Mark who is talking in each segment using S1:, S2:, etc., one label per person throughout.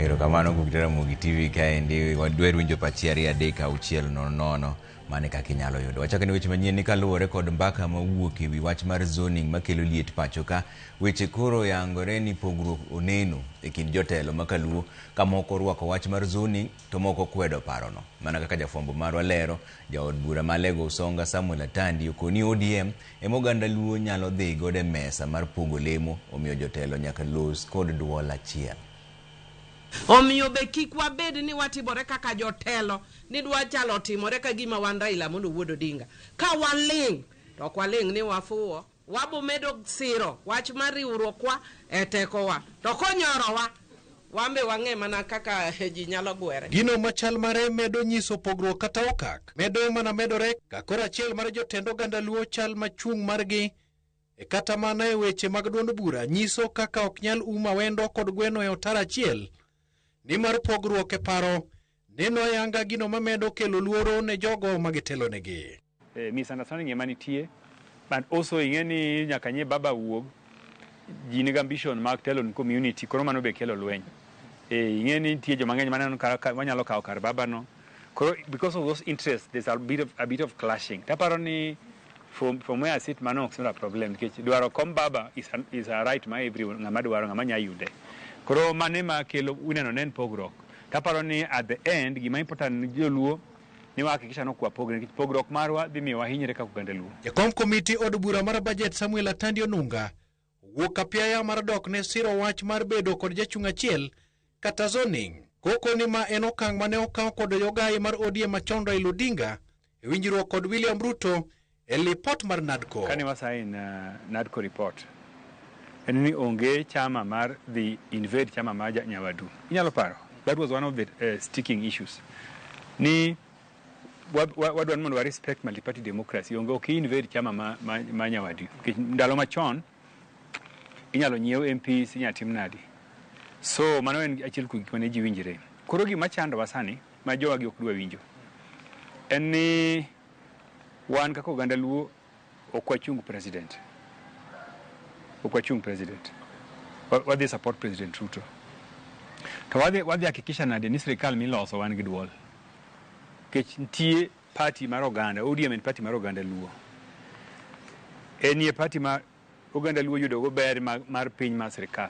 S1: Erokamano kuom Ramogi TV kaendi wadwar winjo pachi 2 3 6 0 0. Mane kaka inyalo yudo. Wachako ni weche manyien ni kaluwore kod mbaka mawuok ewi wach mar zoning makelo liet pacho ka. Weche koro yangore ni pogruok oneno e kind jotelo ma kaluo ka moko orwako wach mar zoning to moko kwedo parono. Mana kaka jafwambo marwa lero, jaod bura ma Alego Usonga Samuel Atandi okoni ODM ema oganda Luo nyalo dhi godo e mesa mar pogo lemo, omiyo jotelo nyaka los kod duol achiel.
S2: Omiyo be kik wabed ni watimore kaka jotelo ni dwa chalo timore ka gima wan Raila Amolo wuod Odinga. Ka waling' to ok waling' ni wafuwo, wabo medo siro wach mar riwruokwa e tekowa. To konyorowa, wan be wang'e mana kaka ji nyalo gwere.
S3: Gino machal mare medo nyiso pogruok kata okak medo mana medore ka koro achiel mar jotend oganda Luo chal machung' margi e kata mana e weche mag duond bura nyiso kaka ok nyal um awendo kod gweno e otaro achiel nimar pogruok e paro neno ayanga gino mamedo kelo luoro ne jogo magitelonegi.
S4: Misunderstanding ema nitie, but also ing'e ni nyaka nye baba wuog, ji nigi ambition mag telo ne community, koro mano be kelo lweny. Ing'e ni nitie joma ng'eny maneno ka manyalo kawo kar baba no. Koro because of those interests, there's a bit of clashing. Taparo ni from where I sit, mano ok not a problem, nikech dwaro kom baba is a right ma everyone ng'ama dwaro, ng'ama nya yude. Koro mano ema kelo ineno ne en pogruok. Taparo ni at the end, gima important ni joluo ni wahakikisha ni ok wapogre, nikech pogruok marwa dhi miyo wahinyre kaka oganda Luo.
S3: Jakom komiti od bura mar bajet Samuel Atandi Onunga owuok apiaya mar dok ne siro wach mar bedo kod jachung' achiel kata zoning koko ni ma en okang' mane okaw kod jogai mar ODM machon Raila Odinga e winjruok kod William Ruto e lipot mar NADCO.
S4: Kane wasign NADCO report, en ni onge chama mar dhi invade chama mar nyawadu. Inyalo paro that was one of the sticking issues ni wadwaro mondo wa respect multi-party democracy. Onge ok invade chama ma nyawadu, nikech ndalo machon inyalo nyiew MPs, inyalo tim nadi. So mano en achiel kuom gik mane ji winjre. Koro gima chandowa sani ma jowagi ok dwa winjo en ni wan kaka oganda Luo ok wachung president, ok wachung president. Wadhi support President Ruto, to wadhi hakikisha nade ni sirikal miloso wan gi duol, nikech nitie party mar oganda. ODM en party mar oganda Luo, enie party ma oganda Luo yudogo ber mar piny mar sirikal.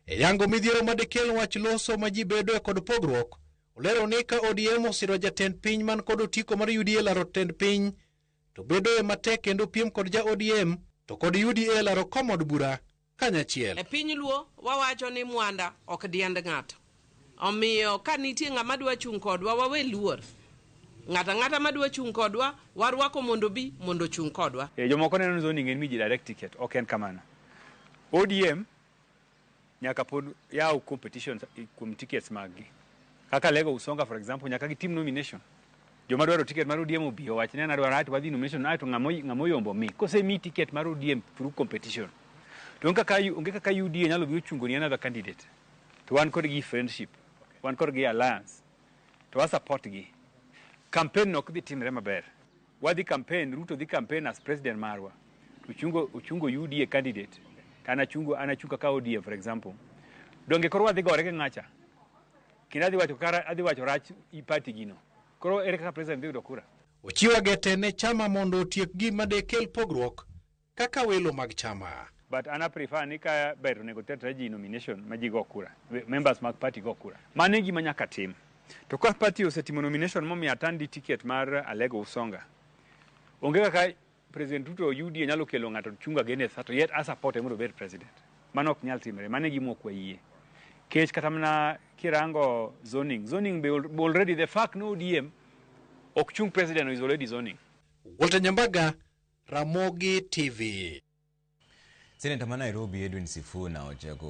S3: E yango midhiero madekel wach loso ma ji bedoe kod pogruok, olero ni ka ODM osiro jatend piny man kod otiko mar UDA laro tend piny to bedoe matek kendo piem kod ja ODM to kod UDA laro kom od bura kanyachiel.
S2: E piny Luo wawacho ni mwanda ok diend ng'ato. Omiyo ka nitie ng'ama dwa chung' kodwa, wawe luor. Ng'ato ang'ata madwa chung' kodwa, warwako mondo bi mondo ochung' kodwa.
S4: Jomoko neno ni zoning en miji direct ticket. Ok en kamano. ODM nyaka pod yaw competition kuom tickets mag gi. Kaka Lego Usonga, for example, nyaka gitim nomination. Joma dwaro ticket mar ODM obi owach ni an adwaro, aeto wadhi nomination, aeto ng'ama oyombo mi. Kosemi ticket mar ODM through competition. To onge kaka UDA nyalo biro chungo ni another candidate. To wan kodgi friendship, wan kodgi alliance, to wa support gi. Campaign no ok dhi timre maber. Wadhi campaign, Ruto dhi campaign as president marwa. Ochungo UDA candidate. To an achungo kaka ODM, for example. Donge koro wadhi gore gi ng'acha? Kendo adhi wacho rach i party gino. Koro ere kaka president dhi yudo kura?
S3: Ochiwo agete ne chama mondo otiek gima dekel pogruok kaka welo mag chama.
S4: But an a prefer ni ka ber onego ter ji nomination ma ji go kura, members mag party go kura. Mano e gima nyaka tim. To ka party osetimo nomination momiyo Atandi ticket mar Alego Usonga, onge kaka President Ruto UDA nyalo kelo ng'ato chung against to yet a support mondo obed president. Mano ok nyal timre, mano e gima ok wayie. Kech kata mana kirango zoning, zoning be already the fact no ODM ok chung president is already zoning.
S3: Walter Nyambaga, Ramogi TV.
S1: Seneta ma Nairobi Edwin Sifuna ochako